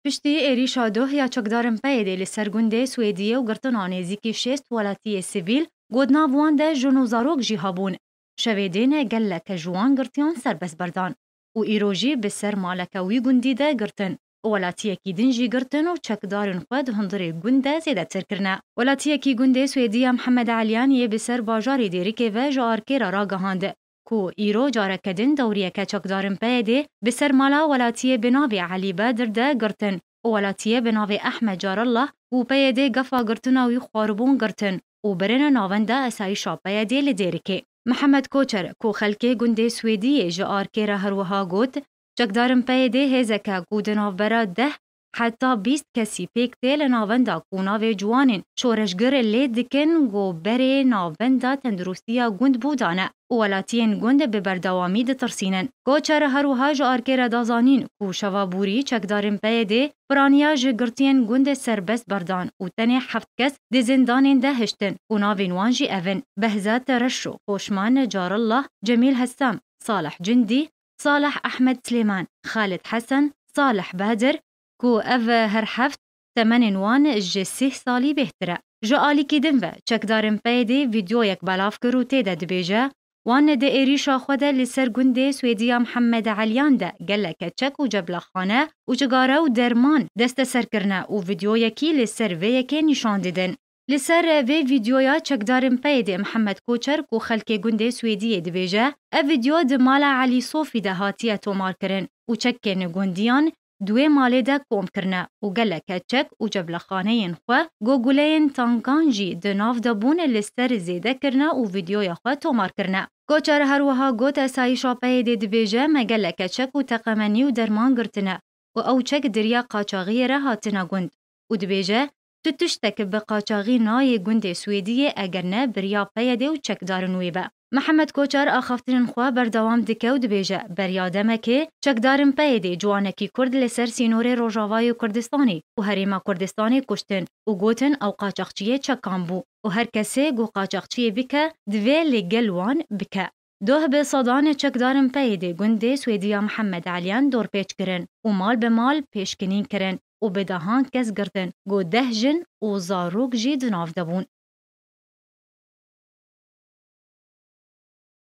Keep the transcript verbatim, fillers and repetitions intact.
Piştî êrîşa doh ya çekdarên P Y D'ê li ser gundê Swêdiyê û girtina nêzîkî şêst welatiyê sivîl, ku di nav wan de jin û zarok jî hebûn, şevê dê ne geleke ji wan girtiyan serbest berdan û îro jî bi ser maleke wî gundî de girtin û welatiyekî din jî girtin û çekdarên xwe di hundirê gund de zêdetir kirine. Welatiyekî gundê Swêdî ya Mihemed Eliyan yê bi ser bajarê Dêrikê ve ji Arkê re ragihand ku îro careke din dewriyeke çekdarên P Y D'ê bi ser mala welatiyê bi navê Elî Bedir de girtin û welatiyê bi navê Ehmed Carallah û P Y D'ê gefa girtina wî xwaribûn girtin û birine navenda esayîşa P Y D'ê li Dêrikê. Mihemed Koçer, ku xelkê gundê Swêdiyê ji Arkê re her wiha got, çekdarên P Y D'ê hêzeke ku di navbera deh heta bîst kesî pêk tê li navenda ku navê ciwanên şoreşgir lê dikin, ku berê navenda tenduristiya gund bû dane û welatiyên gund bi berdewamî ditirsînin. Koçer her wiha ji Arkê re da zanîn ku şeva borî çekdarên P Y D'ê piraniya ji girtiyên gund serbest berdan û tenê heft kes di zindanên de hiştin û navên wan jî ev in: Behzat Reşo, Xoşman Carallah, Cemîl Hessam, Salih Cindî, Salih Ehmed Silêman, Xalid Hesen, Salih Badir, ku ev her heft temenên wan ji sîh salî bêhtir e. Ji alîkî din ve, çekdarên P Y D'ê vîdyoyek belav kir û tê de dibêje, wan di êrîşa xwe de li ser gundê Swêdiya Mihemed Eliyan de geleke çek û ceblexane û cigare û derman desteser kirine û vîdyoyekî li ser vê yekê nîşan didin. Li ser vê vîdyoya çekdarên P Y D'ê Mihemed Koçer, ku xelkê gundê Swêdiyê dibêje, ev vîdyo di mala Elî Sofî de hatiye tomarkirin û çekên gundiyan di wê malê de kom kirine û geleke çek û ceblexaneyên xwe, ku guleyên tankan jî di nav de bûn, li ser zêde kirine û vîdyoya xwe tomar kirine. Koçer her wiha got, esayîşa P Y D'ê dibêje, me geleke çek û teqemenî û derman girtine û ew çek di riya qaçaxiyê re hatine gund û dibêje, tu tiştek bi qaçaxî nayê gundê Swêdiyê eger ne bi riya P Y D'ê û çekdarên wê be. Mihemed Koçer axaftinên xwe berdewam dike û dibêje, beriya demekê çekdarên P Y D'ê ciwanekî Kurd li ser sînorê Rojavayê Kurdistanê û Herêma Kurdistanê kuştin û gotin ew qaçaxçiyê çekan bû û her kesê ku qaçaxçiyê bike, divê li gel wan bike. Doh bi sedan çekdarên P Y D'ê gundê Swêdiya Mihemed Eliyan dorpêç kirin û mal bi mal pêşkinîn kirin û bi dehan kes girtin, ku deh jin û zarok jî di nav de bûn.